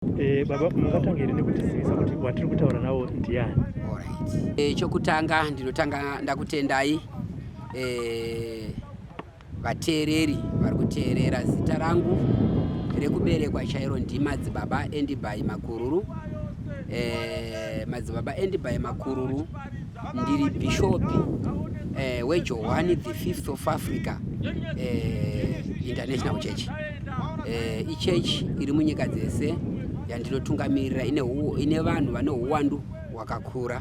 Eh, baba mungatanga here nekutizivisa kuti watiri kutaura nawo ndiani? Alright. Chokutanga ndinotanga ndakutendai vateereri vari kuteerera. Zita rangu rekuberekwa chairo ndimadzibaba Endibai Makururu. Madzibaba Endibai Makururu, ndiri bhishopi weJohani the Fifth of Africa International Church. Ichechi iri munyika dzese yandinotungamirira, ine vanhu vane uwandu hwakakura.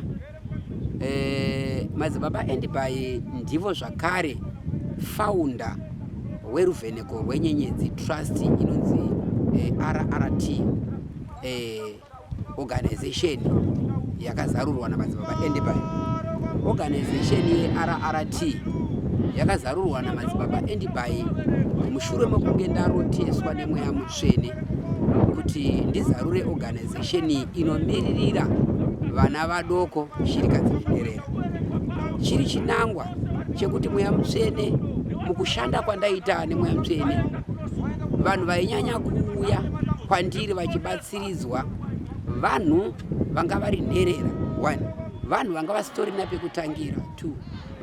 Madzibaba Endibai ndivo zvakare founder weruvheneko rwenyenyedzi trust inonzi RRT organization yakazarurwa namadzibaba Endibai. Organization yeRRT yakazarurwa namadzibaba Endibai mushure mekunge ndaroteswa nemweya mutsvene kuti ndizarure organization inomiririra vana vadoko, shirikadzi nenherera, chiri chinangwa chekuti mweya mutsvene, mukushanda kwandaita nemweya mutsvene, vanhu vainyanya kuuya kwandiri vachibatsiridzwa vanhu vanga vari nherera one, vanhu vanga vasitorina pekutangira two,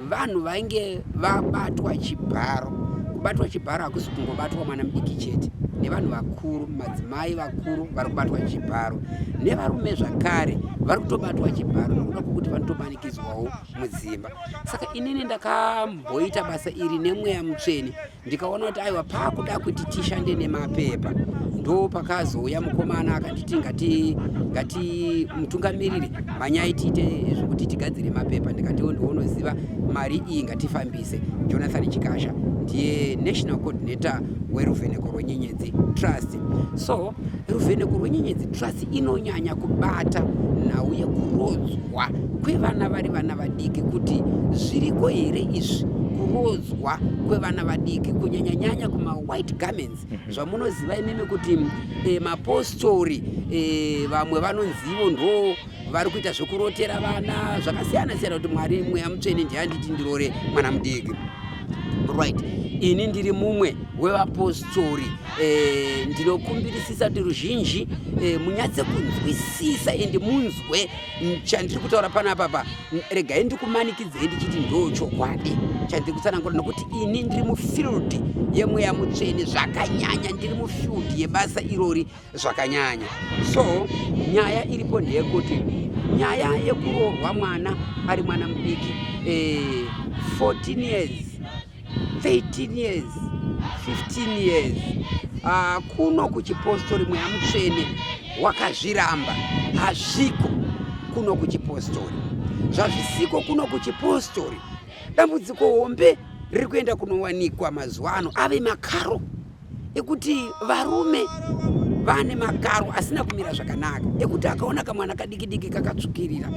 vanhu vainge vabatwa chibharo. Kubatwa chibharo hakusi kungobatwa mwana mudiki chete, nevanhu vakuru, madzimai vakuru vari kubatwa chibharo, nevarume zvakare vari kutobatwa chibharo nokuda kwokuti vanotomanikidzwawo mudzimba. Saka inini ndakamboita basa iri nemweya mutsvene, ndikaona kuti aiwa, paakuda kuti tishande nemapepa. Ndo pakazouya mukomana akanditi, Ngati mutungamiriri, mhanyai tiite zvekuti tigadzire mapepa." Ndikatiwo, "Ndounoziva mari iyi, ngatifambise." Jonathan Chikasha ndiye national coordinator weruvheneko rwenyenyedzi trust. So ruvheneko rwenyenyedzi trust inonyanya kubata nhau yekurodzwa kwevana vari vana vadiki, kuti zviriko here izvi, kurodzwa kwevana vadiki, kunyanyanyanya kumawhite garments. Zvamunoziva imimi kuti mapostori vamwe vanonzivo ndo vari kuita zvekurotera vana zvakasiyana siyana, kuti Mwari mweya mutsvene ndianditi ndirore mwana mudiki. Right, ini ndiri mumwe wevapostori. Ndinokumbirisisa kuti ruzhinji munyatse kunzwisisa ende munzwe chandiri kutaura panapapa. Regai ndikumanikidzei ndichiti ndo chokwadi chandiri kutsanangura, nokuti ini ndiri mufield yemweya mutsvene zvakanyanya, ndiri mufield yebasa irori zvakanyanya. So nyaya iripo ndeyekuti nyaya yekuroorwa mwana ari mwana mudiki, 14 years, 13 years, 15 years, kuno kuchipostori mweya mutsvene wakazviramba. Hazviko kuno kuchipostori, zvazvisiko kuno kuchipostori. Dambudziko hombe riri kuenda kunowanikwa mazuva ano ave makaro ekuti varume vane makaro asina kumira zvakanaka, ekuti akaona kamwana kadiki diki kakatsvukirira,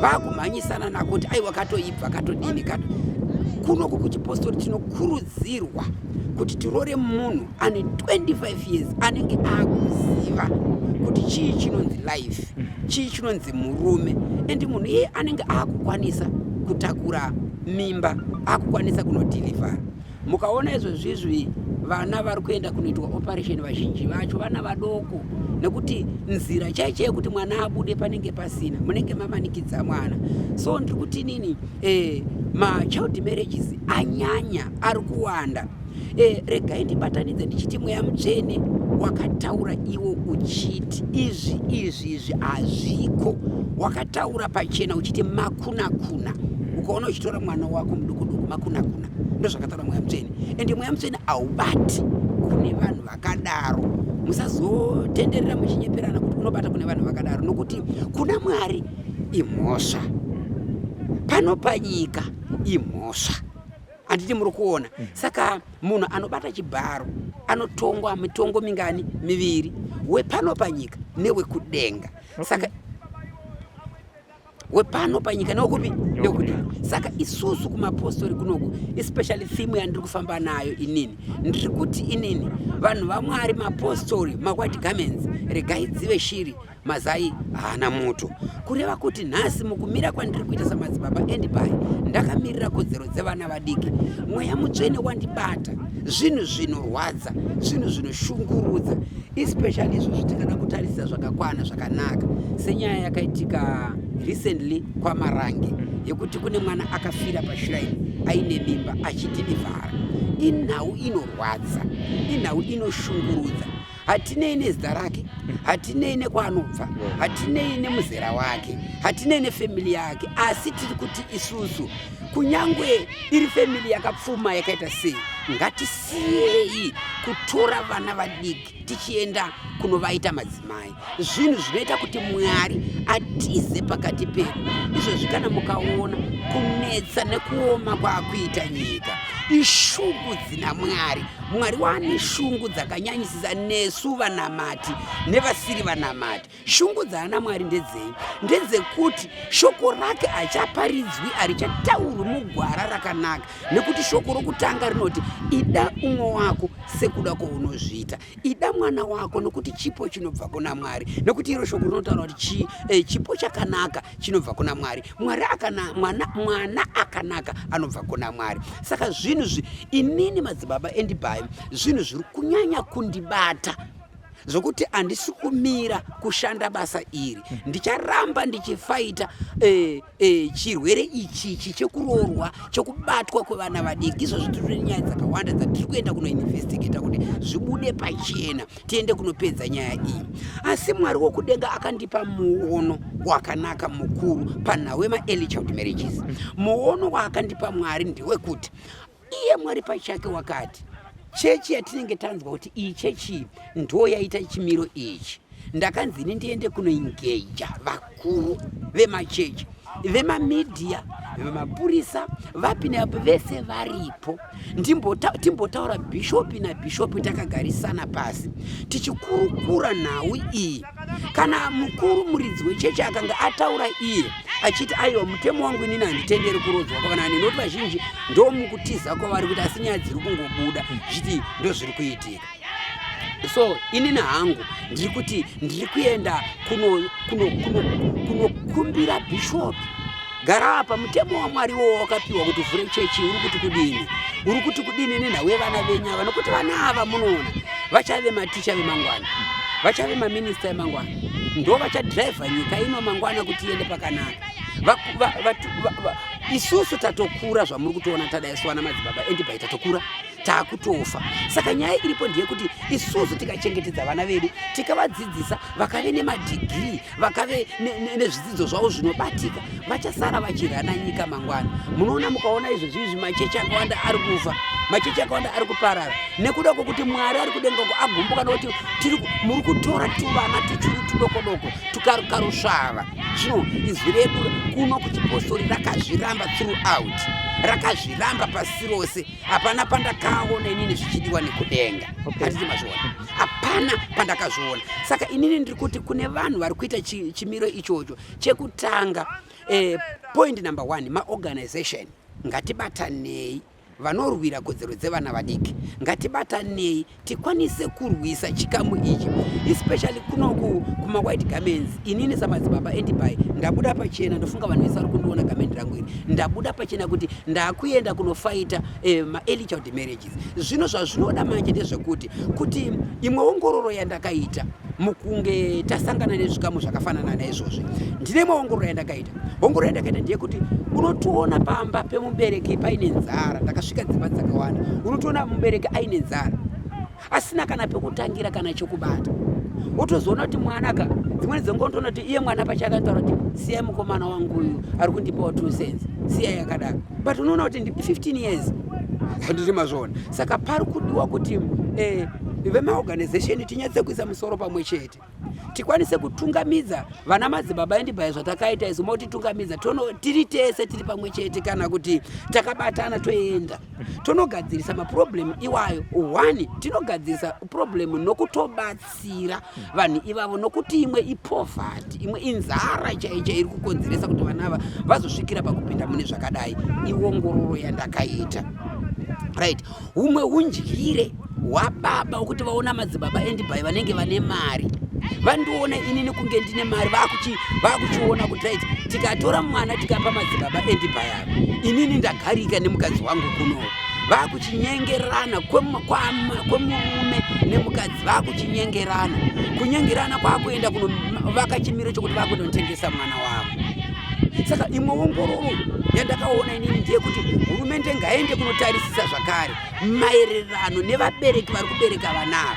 vakumhanyisana nako kuti aiwa, katoibva, katodini kato. Kunoku kuchipostori tinokurudzirwa kuti tirore munhu ane 25 years, anenge akuziva kuti chii chinonzi life, chii chinonzi murume, and munhu iye anenge akukwanisa kutakura mimba, akukwanisa kunodhilivhara. Mukaona izvozvizvi vana vari kuenda kunoitwa operation, vazhinji vacho vana vadoko, nekuti nzira chaicho yekuti mwana abude panenge pasina, munenge mamanikidza mwana. So ndiri kuti nini, machild marriages anyanya, ari kuwanda. Regai ndibatanidze ndichiti mweya mutsvene wakataura iwo uchiti izvi izvi izvi hazviko. Wakataura pachena uchiti makuna kuna, ukaona uchitora mwana wako muduku duku, makuna kuna. Ndozvakataura mweya mutsvene, ende mweya mutsvene haubati kune vanhu vakadaro. Musazotenderera muchinyeperana kuti unobata kune vanhu vakadaro, nokuti kuna Mwari imhosva, pano panyika imhosva, handiti muri kuona? Saka munhu anobata chibharo anotongwa mitongo mingani? Miviri, wepano panyika newekudenga. Saka wepano panyika newekupi? Ndekudini? Saka isusu kumapostori kunoku, especially theme yandiri kufamba nayo inini, ndiri kuti inini vanhu vaMwari, mapostori, mawhite garments, regai dzive shiri, mazai haana muto. Kureva kuti nhasi mukumira kwandiri kuita samadzibaba Andyby, ndakamirira kodzero dzevana vadiki. Mweya Mutsvene wandibata, zvinhu zvinorwadza, zvinhu zvinoshungurudza, especially izvo zvitingada kutarisa zvakakwana zvakanaka, senyaya yakaitika recently kwaMarange yekuti kune mwana akafira pashrine aine mimba achidhilivhara. Inhau inorwadza, inhau inoshungurudza. Hatinei nezita rake, hatinei nekwaanobva, hatinei nemuzera wake, hatinei nefamily yake, asi tiri kuti isusu, kunyangwe iri family yakapfuma yakaita sei, ngatisiyei kutora vana vadiki tichienda kunovaita madzimai. Zvinhu zvinoita kuti Mwari atize pakati pedu. Izvozvi kana mukaona kunetsa nekuoma kwaakuita nyika, ishungu dzina Mwari. Mwari waane shungu dzakanyanyisisa nesu vanamati nevasiri vanamati. Shungu dzaana Mwari ndedzei? Ndedzekuti shoko rake hachaparidzwi, harichataurwi mugwara rakanaka, nekuti shoko rokutanga rinoti ida umwe wako sekuda kwaunozviita, ida mwana wako, nokuti chipo chinobva kuna Mwari, nekuti iro shoko rinotaura kuti chipo chakanaka chinobva kuna Mwari. Mwari akana, mwana, mwana akanaka anobva kuna Mwari. Saka zvinhu zvi inini madzibaba Andyby, zvinhu zviri kunyanya kundibata zvokuti handisi kumira kushanda basa iri. Ndicharamba ndichifaita chirwere ichichi chekuroorwa, chekubatwa kwevana vadiki. Izvozvi tiri nenyaya dzakawanda dzatiri kuenda kunoinvestigata kuti zvibude pachena, tiende kunopedza nyaya iyi. Asi Mwari wokudenga akandipa muono wakanaka mukuru panhau yemaearly child marriages. Muono waakandipa Mwari ndewekuti iye Mwari pachake wakati chechi yatinenge tanzwa kuti iyi chechi ndo yaita chimiro ichi, ndakanzi ini ndiende kunoengeja vakuru vemachechi, vemamedia, vemapurisa, vapi nevapi vese varipo, timbotaura bhishopi nabhishopi, takagarisana pasi tichikurukura nhau iyi. Kana mukuru muridzi wechechi akanga ataura iye achiti, "Aiwa, mutemo wangu inini handitenderi kurodzwa kwavana," nekuti vazhinji ndomukutiza kwavari kuti, asi nyaya dziri kungobuda zvichiti ndo zviri kuitika. So inini hangu ndiri kuti ndiri kuenda kunokumbira bhishopi, gara apa, mutemo waMwari iwowo wakapiwa kuti uvhure chechi, uri kuti kudini? Uri kuti kudini nenhau yevana venyu ava? Nokuti vana ava, munoona, vachave maticha vemangwana, vachave maminista emangwana, ndo vachadhiraivha nyika ino mangwana kuti iende pakanaka. Isusu tatokura, zvamuri kutoona tadai swana madzibaba Andyby, tatokura, taakutofa. Saka nyaya iripo ndeyekuti isusu tikachengetedza vana vedu, tikavadzidzisa, vakave nemadegree, vakave nezvidzidzo zvavo zvinobatika, vachasara vachirana nyika mangwana. Munoona, mukaona izvozvi izvi, machechi akawanda ari kufa, machechi akawanda ari kuparara nekuda kwokuti Mwari ari kudenga uko agumbuka, nokuti muri kutora tuvana tuchuru tudoko doko tukarukarusvava. Zvino izwi redu kuno kuchipostori rakazviramba throughout, rakazviramba pasi rose. Hapana pandakaona inini zvichidiwa nekudenga. Handiti mazviona? Hapana pandakazviona. Saka inini ndiri kuti kune vanhu vari kuita chimiro ichocho, chekutanga, point number one, maorganization, ngatibatanei. Vanorwira kodzero dzevana vadiki, ngatibatanei tikwanise kurwisa chikamu ichi, especially kunoku kumawhite garments. Inini samadzibaba Andyby ndabuda pachena, ndofunga vanhu vese vari kundiona garment rangu iri, ndabuda pachena kuti ndakuenda kunofaita maearly child marriages. Zvino zvazvinoda manje ndezvekuti kuti imwe ongororo yandakaita mukunge tasangana nezvikamu zvakafanana naizvozvi, ndine imwe ongororo yandakaita. Ongororo yandakaita ndeyekuti unotoona pamba pemubereki paine nzara. Ndakasvika dzimba dzakawanda, unotoona mubereki aine nzara, asina kana pekutangira kana chekubata, wotozoona kuti mwana ka, dzimweni dzenguva unotoona kuti iye mwana pachake anotaura kuti, "Siyai mukomana wangu uyu, ari kundipawo 2 cents, siyai akadaro." But unoona kuti ndi 15 years. Handiti mazviona? Saka pari kudiwa kuti vemaorganization tinyatse kuisa musoro pamwe chete. Tikwanise kutungamidza vana madzibaba endibhaya zvatakaita isu, motitungamidza tiri tese tiri pamwe chete, kana kuti takabatana, toenda tonogadzirisa maproblem iwayo. One, tinogadzirisa problem nokutobatsira vanhu ivavo, nokuti imwe ipoverty, imwe inzara chaicho iri kukonzeresa kuti vana ava vazosvikira pakupinda mune zvakadai. Iongororo yandakaita, right? Humwe undyire hwababa wekuti vaona madzibaba Endibhai vanenge vane mari, vandiona inini kunge ndine mari, vakuchiona kuti right, tikatora mwana tikapa madzibaba Endibhai ava, inini ndagarika nemukadzi wangu kuno. Vakuchinyengerana kwemurume nemukadzi, vakuchinyengerana, kunyengerana kwakuenda kunovaka chimiro chokuti vakuenda mwana wavo. Saka imwe ongororo yandakaona inini ndeyekuti hurumende ngaende kunotarisisa zvakare maererano nevabereki vari kubereka vana ava.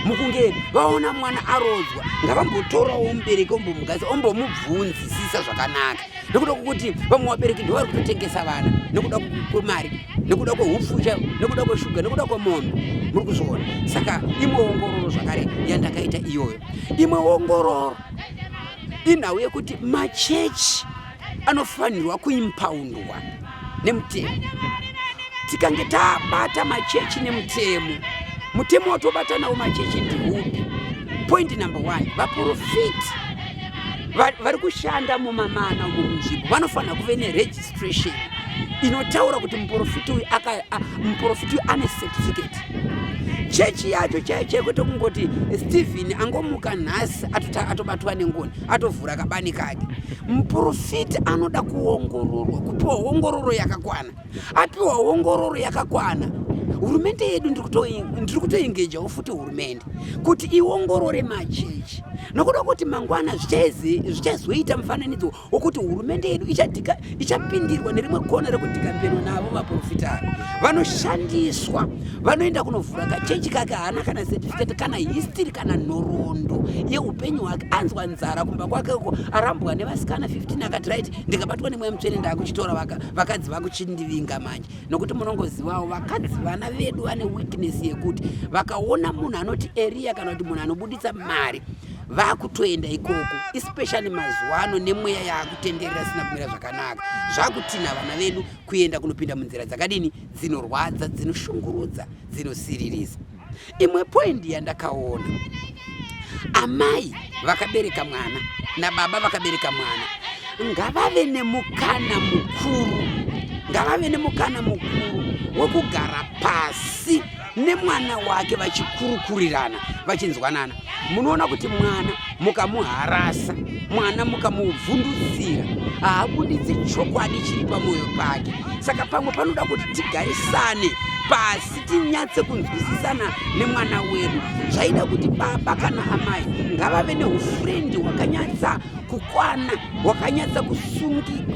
Mukunge vaona mwana arodzwa, ngavambotorawo mubereki, ombomugadzisa, ombomubvunzisisa zvakanaka, nekuda kwokuti vamwe vabereki ndo vari kutotengesa vana nekuda kwemari, nekuda kweupfu chaivo, nekuda kweshuga, nekuda kwemombe. Muri kuzviona? Saka imwe ongororo zvakare yandakaita iyoyo. Imwe ongororo inhau yekuti machechi anofanirwa kuimpoundwa nemutemo. Tikange tabata machechi nemutemo, mutemo watobata nawo machechi ndeupi? Point number one, vaprofiti vari kushanda mumamana umo munzvimbo vanofanira kuve neregistration inotaura kuti muprofiti uyu muprofiti uyu ane certificate. Chechi yacho chaiyo chaiyo, kwete kungoti Stephen angomuka nhasi atobatwa nengoni, atovhura kabani kake. Muprofiti anoda kuongororwa, kupiwa ongororo yakakwana. Apiwa ongororo yakakwana, hurumende yedu, ndiri kutoengagewo futi hurumende kuti iongorore machechi, nokuda kuti mangwana zvichazoita mufananidzo wokuti hurumende yedu ichapindirwa nerimwe kona rekudhikampenwa navo vaprofita ava vanoshandiswa. Vanoenda kunovhura kachechi kake, haana kana certificate, kana history, kana nhoroondo yeupenyu hwake. Anzwa nzara kumba kwake uko, arambwa nevasikana 15, akati right, ndikabatwa nemweya mutsvene ndaakuchitora vakadzi vakuchindivinga manje, nokuti munongozivawo vakadzi, vana vedu vane weakness yekuti vakaona munhu anoti Eriya kana kuti munhu anobuditsa mari, vakutoenda ikoko, especially mazuva ano nemweya yaakutenderera sina kumira zvakanaka. Zvakutina vana vedu kuenda kunopinda munzira dzakadini, dzinorwadza, dzinoshungurudza, dzinosiririsa. Imwe point yandakaona, amai vakabereka mwana nababa vakabereka mwana ngavave nemukana mukuru, ngavave nemukana mukuru wekugara pasi nemwana wake vachikurukurirana, vachinzwanana. Munoona kuti mwana mukamuharasa, mwana mukamuvhundutsira, haabuditsi chokwadi chiri pamwoyo pake. Saka pamwe panoda kuti tigarisane pasi, tinyatse kunzwisisana nemwana wedu. Zvaida kuti baba kana amai ngavave neufriend hwakanyatsa kukwana, hwakanyatsa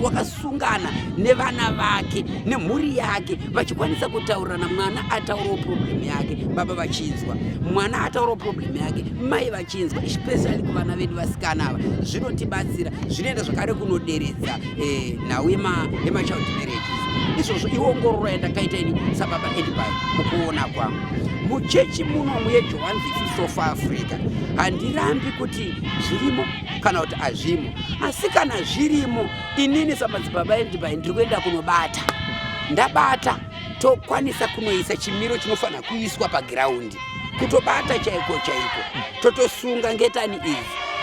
wakasungana nevana vake nemhuri yake, vachikwanisa kutaurirana. Mwana ataurawo problem yake, baba vachinzwa. Mwana ataurawo problem yake, mai vachinzwa, especially kuvana vedu vasikana ava. Zvinotibatsira, zvinoenda zvakare kunoderedza nhau yemachild marriages. Izvozvo iongororo yandakaita ini sababa Edby mukuona kwangu. Muchechi muno muyeJohn the Fifth of Africa, handirambi kuti zvirimo kana kuti hazvimo, asi kana zvirimo, inini samadzibaba Edby ndiri kuenda kunobata. Ndabata, tokwanisa kunoisa chimiro chinofanira kuiswa pagiraundi, kutobata chaiko chaiko, totosunga ngetani idzi.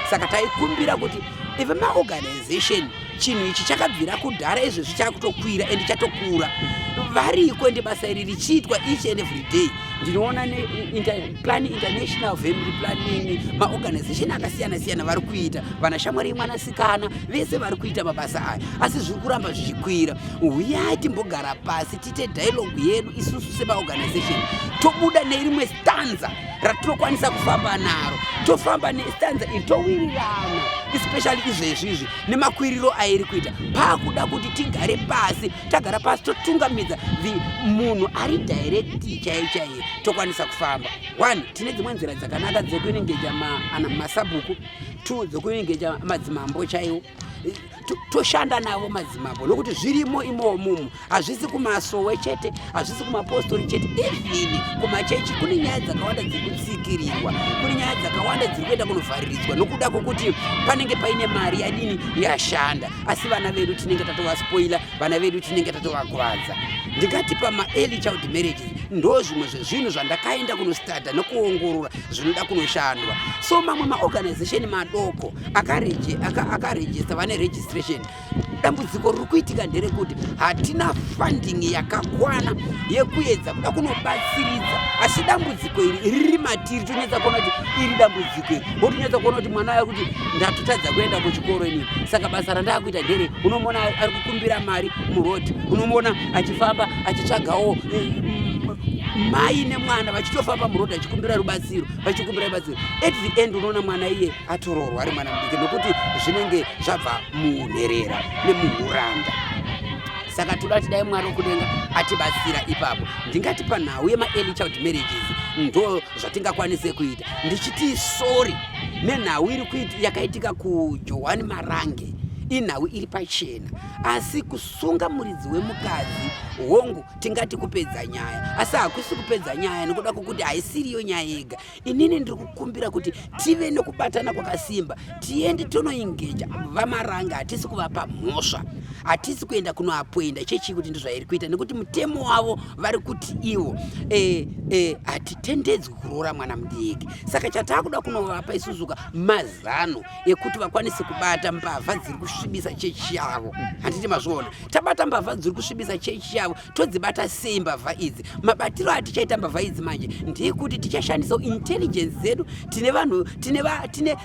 Saka taikumbira kuti ive maorganization, chinhu ichi chakabvira kudhara, izvezvi chakutokwira and chatokura. Variko, ende basa iri richiitwa each and every day. Ndinoona Plan International, family planning, maorganization akasiyana siyana vari kuita, vana Shamwari Yemwanasikana, vese vari kuita mabasa aya, asi zviri kuramba zvichikwira. Huyai timbogara pasi, tiite dialogue yedu isusu semaorganization, tobuda nerimwe stanza ratinokwanisa kufamba naro, tofamba nestanza iri, towirirana, especially izvezvi izvi nemakwiriro airi kuita. Paakuda kuti tigare pasi. Tagara pasi, totungamidza munhu ari direct chaiyo chaiyo, tokwanisa kufamba. One, tine dzimwe nzira dzakanaka dzekuengeja masabhuku. Two, dzekuengeja madzimambo chaiwo. Toshanda navo madzimambo, nokuti zvirimo imomumu. Hazvisi kumasowe chete, hazvisi kumapostori chete, even kumachechi kune nyaya dzakawanda dziri kutsikirirwa, kune nyaya dzakawanda dziri kuenda kunovhariridzwa nokuda kwokuti panenge paine mari yadini yashanda, asi vana vedu tinenge tatovaspoila, vana vedu tinenge tatovakuvadza. Ndingati pamaearly child marriages ndo zvimwe zvezvinhu zvandakaenda kunostadha nekuongorora zvinoda kunoshandwa. So mamwe maorganization madoko akarejista, vane registration. Dambudziko riri kuitika nderekuti hatina funding yakakwana yekuedza kuda kunobatsiridza, asi dambudziko iri riri matiri. Tonyatsa kuona kuti iri dambudziko iri, wotonyatsa kuona kuti mwana ari kuti, "Ndatotadza kuenda kuchikoro inini, saka basa randakuita ndere." Unomuona ari kukumbira mari muroad, unomuona achifamba achitsvagawo mai nemwana vachitofamba muroad achikumbira rubatsiro, vachikumbira rubatsiro. At the end unoona mwana iye atoroorwa ari mwana mudiki, nokuti zvinenge zvabva munherera nemuuranda. Saka toda kuti dai Mwari wekudenga atibatsira ipapo. Ndingati panhau yemaearly child marriages ndo zvatingakwanise kuita. Ndichiti sorry nenhau iri yakaitika kuJohani Marange, inhau iri pachena, asi kusunga muridzi wemukadzi, hongu, tingati kupedza nyaya, asi hakusi kupedza nyaya nekuda kwokuti haisiriyo nyaya yega. Inini ndiri kukumbira kuti tive nekubatana kwakasimba, tiende tonoengeja vaMarange. Hatisi kuvapa mhosva, hatisi kuenda kunoapoinda chechi kuti ndizvairi kuita, nekuti mutemo wavo vari kuti ivo hatitendedzwi kuroora mwana mudiki. Saka chataakuda kunovapa isusuka mazano ekuti vakwanise kubata mbavha dziri kusvibisa chechi yavo. Handiti mazviona? Tabata mbavha dziri kusvibisa chechi yavo. Todzibata sei mbavha idzi? Mabatiro atichaita mbavha idzi manje ndeyekuti tichashandisawo intelligence dzedu. Tine vanhu,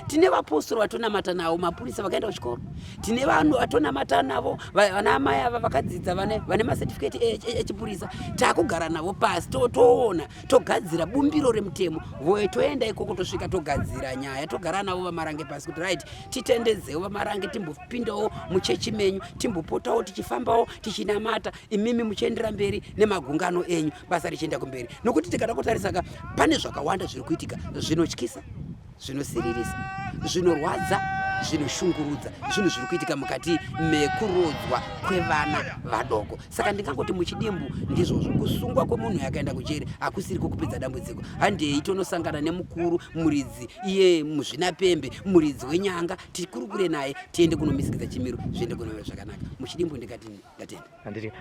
tine vapostori vatonamata navo, mapurisa vakaenda kuchikoro, tine vanhu vatonamata navo, vana amai ava vakadzidza, vane macertificate echipurisa. Taakugara navo pasi, toona, togadzira bumbiro remutemo. Toenda ikoko, tosvika, togadzira nyaya, togara navo vaMarange pasi kuti, "Right, titendedzewo vaMarange timbopindawo muchechi menyu, timbopotawo tichifambawo tichinamata, imimi muchiendera mberi nemagungano enyu, basa richienda kumberi." Nokuti tikada kutarisaka, pane zvakawanda zviri kuitika zvinotyisa, zvinosiririsa, zvinorwadza, zvinoshungurudza, zvinhu zviri kuitika mukati mekurodzwa kwevana vadoko. Saka ndingangoti muchidimbu ndizvozvo. Kusungwa kwemunhu akaenda kujeri hakusiri kwokupedza dambudziko. Handei tonosangana nemukuru muridzi, iye muzvinapembe, muridzi wenyanga, tikurukure naye, tiende kunomisikidza chimiro, zviende kunomira zvakanaka. Muchidimbu ndingati ndatenda. Handiti.